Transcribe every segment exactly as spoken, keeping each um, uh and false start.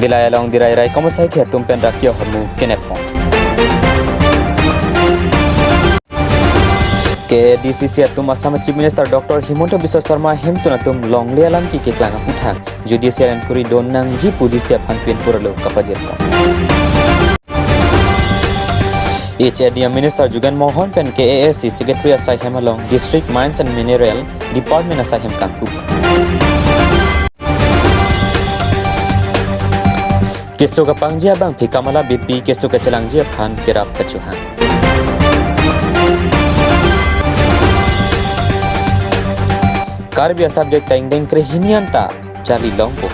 Dillai along Dillai raikom asaikhi atum pen raki ahormu kenep pon. K A D C C atum Assam Chief Minister Doctor Himanta Biswa Sarma hemtun atum longle alam keklang aputhak judicial inquiry don nangji pu D C aphan pinpur alo kapajir pon. H A D A Minister Jugen Mohan pen K A S C Secretary asaihem along District Mines and Mineral Department asaihem kangkup. Keso kapangji abangpi Kamala Beypi keso kachelangji aphan kerap kachohang. Karbi a-subject ta ingdeng krehini anta charli longpo.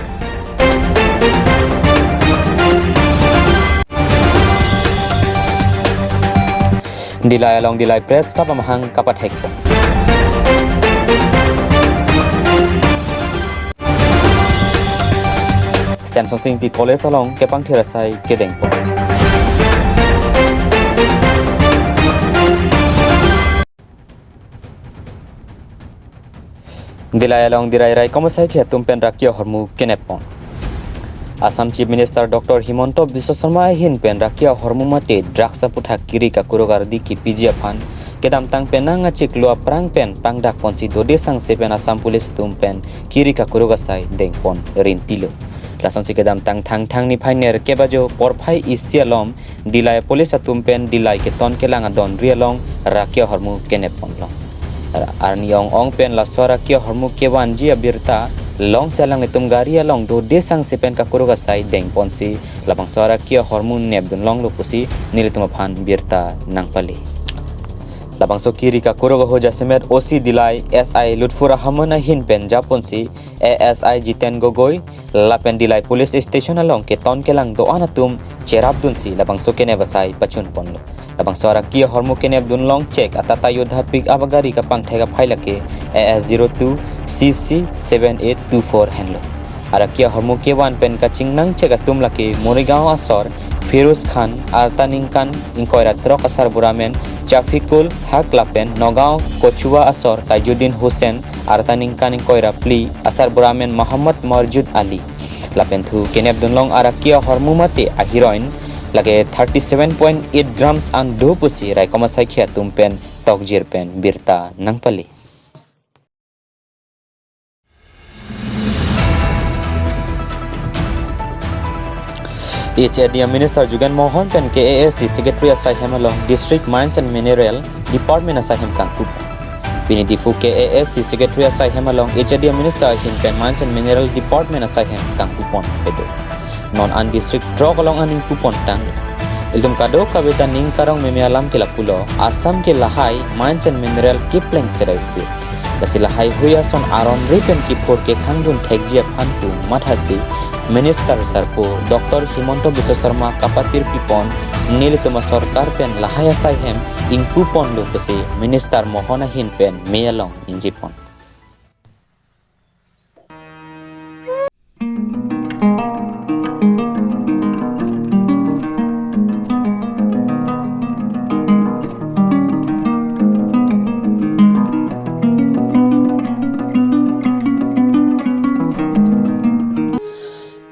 Dillai along Dillai Press Club amahang kapathek pon. Semsonsing Ingti College along kepangthir asai kedeng pon. Dillai along Dillai raikom asaikhi atum pen raki ahormu kenep pon. Assam Chief Minister Doctor Himanta Biswa Sarma ahin pen raki ahormu mate drugs aputhak kiri kakuruk ardi kepiji aphan kedamtang penang achiklo aphrang pen pangdak ponsi dode sangse pen Assam Police atum pen kiri kakuruk asai deng pon rintilo. Lasonsi kedamtang Thangthang niphai nerkep ajo porphai isi alom Dillai Police atum pen Dillai keton kelang adonri along raki ahormu kenep ponlo. Arni ong ong pen laso raki ahormu kevanji abirta longsi alanglitum gari along dode sangse pen kakuruk asai deng ponsi labangso raki ahormu nepdun longlo pusi nelitum aphan birta nangpale. Labangso kiri kakuruk ahut jasemet O C Dillai S I Lutfur Rahman ahin pen japonsi A S I Jiten Gogoi lapen Dillai Police Station along keton kelang do-an atum cherapdunsi labangso kenep asai pachun ponlo. Labangso raki ahormu kenepdun long chek a-Tata Yodha pickup agari kapangthek aphai lake A S zero two C C seven eight two four henlo. Araki ahormu kevan pen kachingnang chek atum lake Morigaon asor Firuz Khan, arta ningkan ingkoi ra throk asarbura amen Chafikul Haq lapen Nagaon Kochua asor Tajuddin Hussain, arta ningkan ingkoi ra phli asarbura amen Mohammad Marjud Ali. Lapen thu kenepdun long araki ahormu mate a-heroin lake thirty seven point eight grams an do pusi raikom asaikhi atum pen tokjir pen birta nangpale. H A D A Minister Jugen Mohan pen K A S C Secretary asaihem along District Mines and Mineral Department asaihem kangkup. Pini Diphu K A S C Secretary asaihem along H A D A Minister ahin pen Mines and Mineral Department asaihem kangkup pon pedo. Non an district throk along aning pu pontang. Ilitum kadokave ta ning karong meme alam ke lapulo, Assam ke lahai Mines and Mineral kepleng sedai state. Lasi lahai hui ason aron ri pen kiphur kekhangdun thekji aphan pu mathasi Minister sarpo Doctor Himanta Biswa Sarma kapatir pipon nelitum asorkar pen lahai asaihem ingpu ponlo pusi Minister Mohan ahin pen me along ningje pon.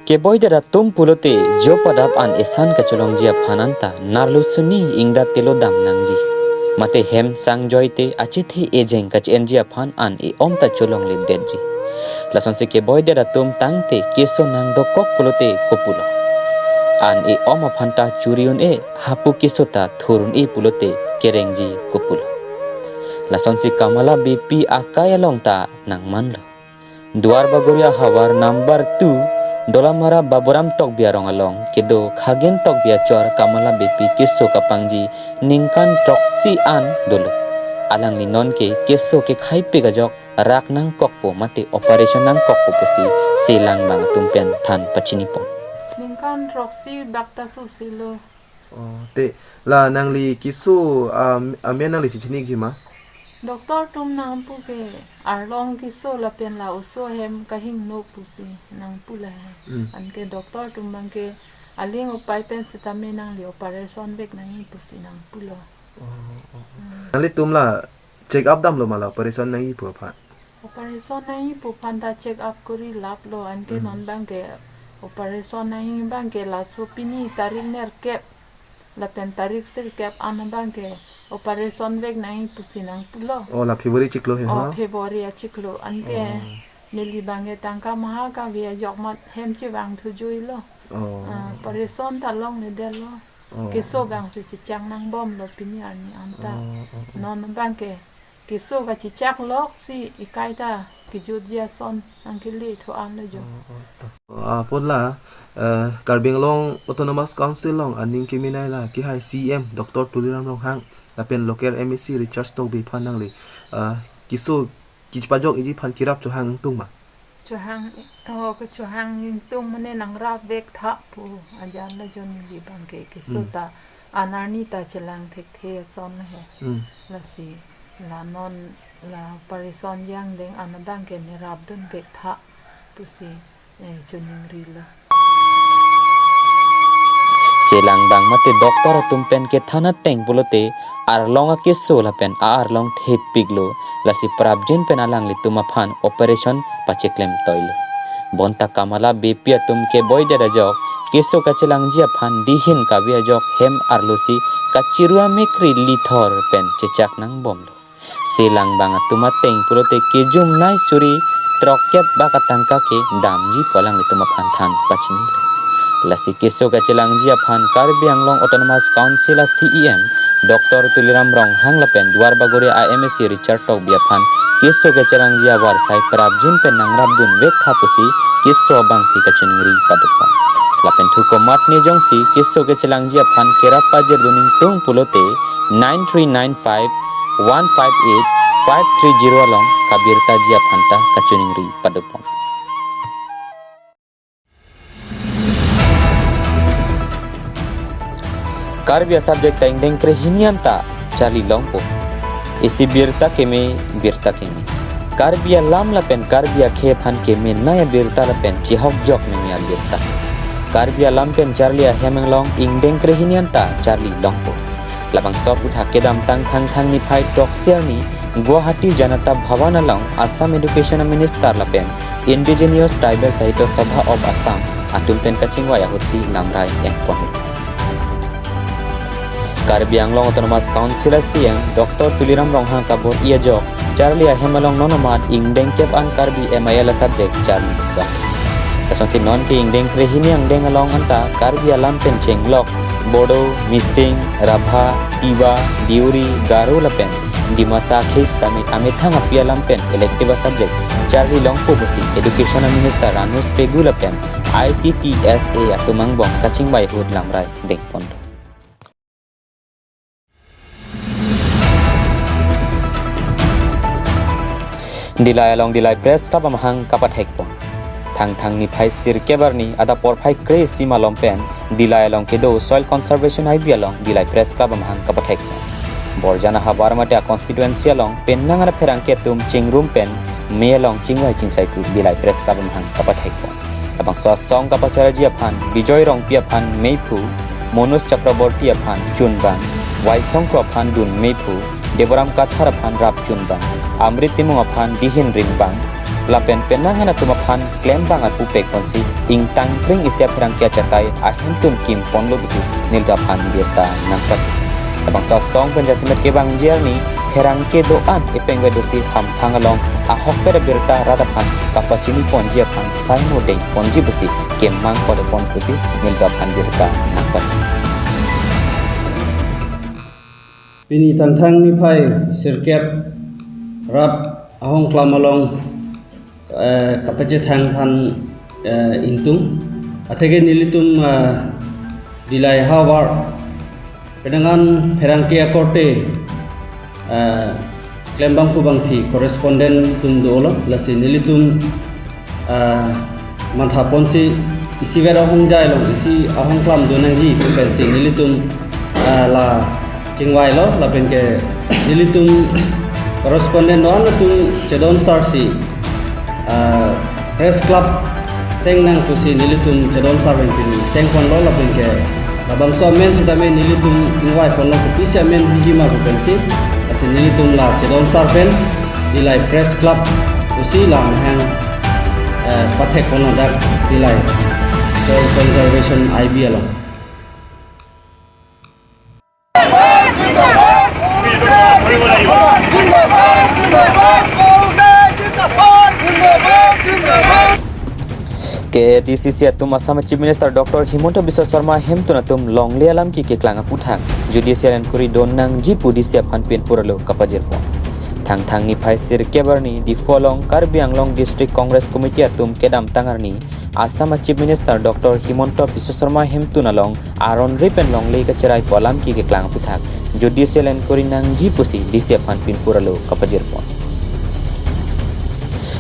Keboidet atum pulote jo padap an esan kacholongji aphan anta narlu suni ingdat telo dam nangji. Mate hem sang joite achethe ejeng kache-enji aphan an e-om ta cholongledetji. Lasonsi keboidet atum tangte keso nangdokok pulote kopulo. An e-om aphan ta churi un-e, hapu keso ta thur un-e pulote kerengji kopulo. Lasonsi Kamala Beypi akai along ta nangmanlo. Duar Bagori ahavar number two, Dolamara Baburam Tokbi arong along kedo Khagen Tokbi achor Kamala Beypi keso kapangji ningkan throksi an dolo. Alangli nonke keso kekhaipik ajok rak nangkokpo mate operation nangkokpo pusi selang bang atum pen than pachini pon. Ningkan throksi bak ta sosilo. Oh, te la nangli keso, um, amen nangli chechini ji ma? Doctor atum nangpu ke arlong keso lapen la oso ahem kahingno pusi nangpu la. Hmm. Anke doctor atum abangke aling upai pen setame nangli operation vek nangji pusi nangpulo. Oh, oh, oh. Hmm. Nanglitum la check up damlo ma la operation nangji pu aphan? Operation nangji pu aphan ta check up kori laplo, anke, hmm, non abangke Operation nangji abangke laso pini tarik nerkep lapen tarik sirkep an abangke operation vek nangji pusi nangpulo. Oh, la February chiklo he, oh, ha? February achiklo. Anke, oh, neli abangke tangka maha kave ajok amat hem chevang thujuilo. Oh. Ah, operation ta longledetlo. Oh. Keso abangsi chechak nangbomlo pini arni anta. Oh, oh, oh. Non abangke keso kachechak loksi ekai ta kejutji ason nangkele thu-an lo jo. Oh, oh, to. Ah, apot la, eh, Karbi Anglong Autonomous Council along aning kemenei la kehai C E M Doctor Tuliram Ronghang lapen local M A C Richard Tokbi aphan nangli, ah, keso kachepajokji aphan kerap chohang ingtung ma? Chohang, oh, kechohang ingtung mane nangrap vek tha pu ajan lo jo neli abangke keso, hmm, ta anarni ta chelang thekthe ason he. Hmm. Lasi la non la operation jangdeng an abangke nerapdun vek tha pusi, eh, choningrilo. Selang abang mate doctor atum pen kethan ateng pulote arlong akeso lapen a-arlong thepiklo, lasi prapjin pen alanglitum aphan operation pacheklem toilo. Bonta kamala bepi atum keboidet ajok, keso kachelangji aphan dihin kave ajok hem arlosi kachiru amekri lithor pen chechak nangbomlo. Selang abang atum ateng pulote kejumnei suri throkkep bak atangka ke damji pu alanglitum aphan than pachinilo. Lasi keso kachelangji aphan Karbi Anglong Autonomous Council a C E M Doctor Tuliram Ronghang lapen Duar Bagori a M A C Richard Tokbi aphan keso kachelangji avarsai prapjin pen nangrapdun vek tha pusi keso abangpi kachiningri padopon. Lapen thu komatne jongsi keso kachelangji aphan kerap pajirdun ingtung pulote nine three nine five one five eight five three zero along kabirtaji aphan ta kachiningri padopon. Karbi a-subject ta ingdeng krehini anta charli longpo. Isi birta keme, birta keme. Karbi alam lapen Karbi akhei aphan kemenei abirta lapen chihokjok meme abirta. Karbi alam pen charli ahem along ingdeng krehini anta charli longpo. Labangso aputhak kedamtang Thangthang niphai throksi arni Guwahati Janata Bhavan along Assam Education Minister lapen Indigenous Tribal Sahitya Sabha of Assam atum pen kachingvai ahutsi lamrai enpon. Karbi Anglong Autonomous Council a C E M Doctor Tuliram Ronghang kabor-i ajok charli ahem along non amat ingdeng kep an Karbi M I L a-subject charli bang. Lasonsi nonke ingdeng krehini angdeng along anta Karbi alam pen chenglok Bodo, Mising, Rabha, Tiwa, Deuri, Garo lapen Dimasa akhei sitame amethang api alam pen elective a-subject charli longpo pusi Education a-Minister Ranoj Pegu lapen I T T S A atum angbong kachingvai ahut lamrai dengponlo. Dillai along Dillai Press Club amahang kapathekpon. Thangthang niphai sirkep arni adap porphai kre-isi malom pen Dillai along kedo Soil Conservation I B along Dillai Press Club amahang kapathekpon. Borjan ahavar mate a-constituency along penang an apherangke atum chingrum pen mei along chingvai chingsaisi Dillai Press Club amahang kapathekpon. Labangso asong kapacharji aphan Bijoy Rongpi aphan meiphu, Manoj Chakraborty aphan chunbang, Waisongkro aphan dun meiphu, Deboram Kathar aphan rap chunbang, Amrit Timung aphan dihin ringbang, lapen penang an atum aphan klembang arpu pekponsi ingtangkring isi apherangke achatai ahemtun kimponlo pusi nelitum aphan birta nangpadu. Labangso asong pen jasemet kevangji arni pherangke do-an epeng vedosi hamphang along ahokpet abirta rat aphan kapachiniponji aphan saimo dengponji pusi kemang padopon pusi nelitum aphan birta nangpadu. Pini Thangthang niphai sirkep rat ahongklam along, eh, kapachethang aphan, eh, ingtung. Atheke nelitum, eh, Dillai ahavar penang an pherangke akorte, eh, klembangphu bangphi correspondent atum dolo, lasi nelitum, ah, manthaponsi isivet ahongjai along isi ahongklam donangji pensi nelitum, ah, la chingvailo, lapenke nelitum correspondent do-an atum chedonsarsi, ah, Press Club sengnang pusi nelitum chedonsar pen pini sengponlo, lapenke labangso amen sitame nelitum ingvaiponlo kopisi amen biji ma pu pensi, lasi nelitum la chedonsar pen Dillai Press Club pusi la amahang, eh, pathekponlo dak Dillai. Conservation I B along. K A D C C atum Assam Chief Minister Doctor Himanta Biswa Sarma hemtun atum longle alam keklang aputhak judicial inquiry don nangji pu D C aphan pinpur alo kapajirpon. Thangthang niphai sirkep arni Diphu along Karbi Anglong District Congress Committee atum kedamtang arni Assam Chief Minister Doctor Himanta Biswa Sarma hemtun along aron ripen longle kachiraipo alam keklang aputhak judicial inquiry nangji pusi D C aphan pinpur alo kapajirpon.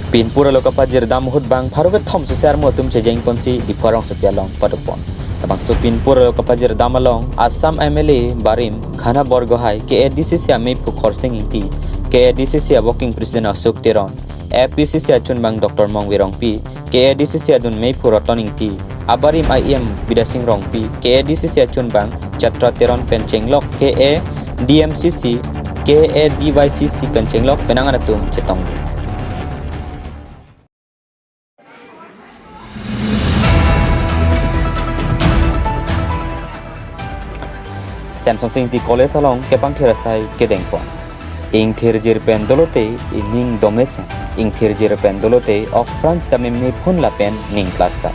Pinpur alo kapajirdam ahut bang pharo kethom sosar mo atum chejengponsi Diphu arongsopi along padopon. Labangso pinpur alo kapajirdam along Assam M L A barim Khana Borgohai, K A D C C ameiphu Khorsing Ingti, K A D C C a-working president Ashok Teron, A P C C achunbang Doctor Mongvi Rongpi, K A D C C adun meiphu Roton Ingti, abarim I M Bidya Sing Rongpi, K A D C C achunbang Chatra Teron pen chenglok, K A D M C C, K A D Y C C pen chenglok penang anatum chetong. Samson Sing Ingti College along kepangthir asai kedengpon. Ingthirjir pen dolote ining domesen, ingthirjir pen dolote ok pran sitame mephun lapen ning klarsa.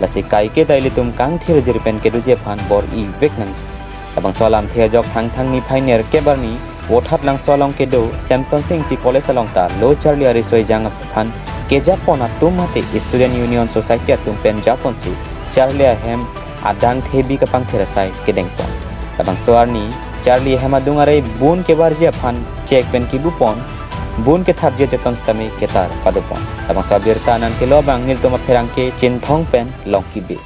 Lasi kaike ta ilitum kangthirjir pen kedoji aphan bor-ivek nangji. Labangso alamthe ajok Thangthang niphai nerkep arni Vothatlangso along kedo Samson Sing Ingti College along ta lo charli ariso ejang aphan kejapon atum mate Student Union Society atum pen japonsi charli ahem adang thebi kapangthir asai kedengpon. Labangso arni charli ahem adung are bun kevarji aphan chek pen kibupon, bun kethapji acheton sitame ketar padopon. Labangso abirta nangkelo abang nelitum apherangke Chinthong pen Longkibe.